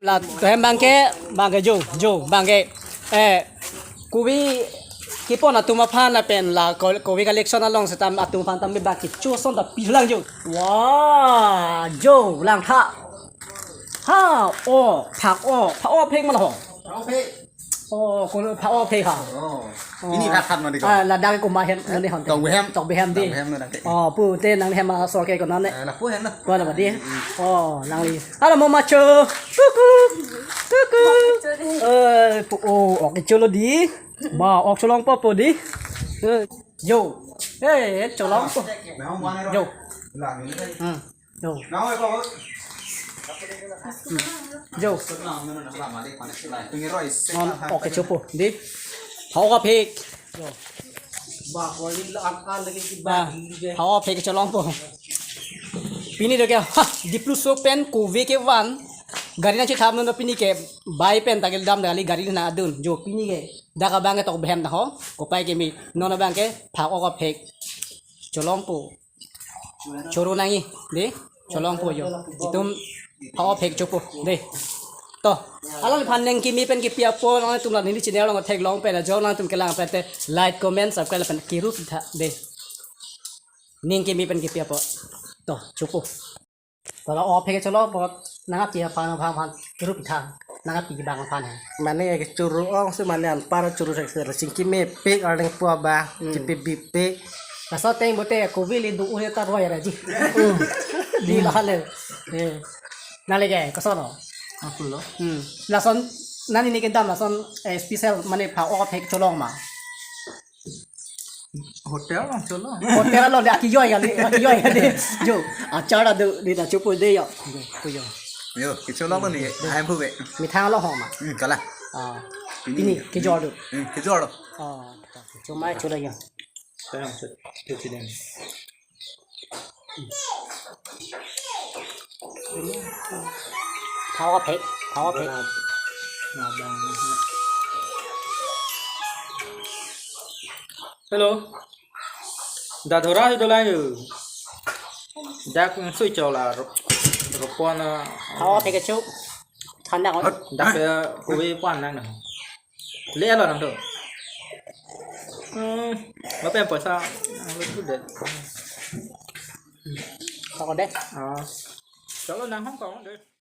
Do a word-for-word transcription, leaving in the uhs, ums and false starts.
La hem abangke, abangke jo, jo, abangke. Eh, kove kepon atum aphan lapen la ko-, kove collection along seta atum aphan tame abangke choson ta pilang jo. Wah, jo, langtha. Ha, o, phak-o, phak-o aphek ma la ho. Oke. Oh, ko phak-o aphek ha. Oh. Oh. Pini phak khat mati ko. Ah, ladak ko ma hem nani hon. Tokbe hem. Tokbe hem di. Tokbe hem nani. Oh, pute nangli hem asor ke ko nani. Eh, lapu hem na. Ko na di. Oh, nangli. Halo mo macho. Kuku. Kuku. Eh, pu-, oh, ok cholo di. Ba, ok cholongpo po di. Eh, jo. Eh, cholongpo. Jo. Hmm. Jo. Jo. Non, ok, chopo. Di. Phak-o aphek. Jo. Ba, ko li la an an lagi ki ba. Ah, phak-o aphek cholongpo. Pini do ke, ha, Dipluso pen kove kevan. Gari nangchethap non pini ke bai pen ta kedam dali gari nangdun. Jo, pini ke dak abangke tokbe hem ta ho. Kopai keme non abangke phak-o aphek cholongpo. Choro nangji, di. Cholongpo jo. Itum phak-o aphek chopo, di. To. Alangliphan ning kimi pen kipi apot, nangtum la neli channel along theklong pen, ajo nangtum kelang pen te like, comment, subscribe pen kiru pitha, di. Ning kimi pen kipi apot. To, chopo. To la-o aphek cholo apot, nangpi aphan aphan aphan kiru pitha. Nangpi kibang aphan he. Mane ke choro ong si mane anpar choro sek sek sing kemepik arleng po ba, hmm, kepebipik. Laso ateng bote kove le do-o ta roi ra ji. Hmm. Di la le. Eh. Nangli ke koson lo? Aku lo. Hmm. Lason nani ni kedam lason, eh, special mane phak-o aphek cholong ma. Hotel along cholo. Hotel along de akijoi kali, akijoi kali. Jo, achar adu di ta chopo de yo. Jo, pu jo. Yo, kecholong ni, ahem pu be. Methang along ho ma. Hmm, kala. Ah. Pini, pini kejor do. Hmm, kejor do. Ah, chomai cholo yo. Sayang, tu, tu, tu, tu. Phak-o aphek, phak-o aphek. Hello. Da Dhora hi dolang yo. Dak sui chola ro-, ropon, ah, phak-o aphek kecho. Than dak. Dak, eh, kove pan nang na. Le lo nang tu. Hmm, ma pen poisa, ah, lo tu de. Kok de. Ah. Cholo nang Hong Kong de.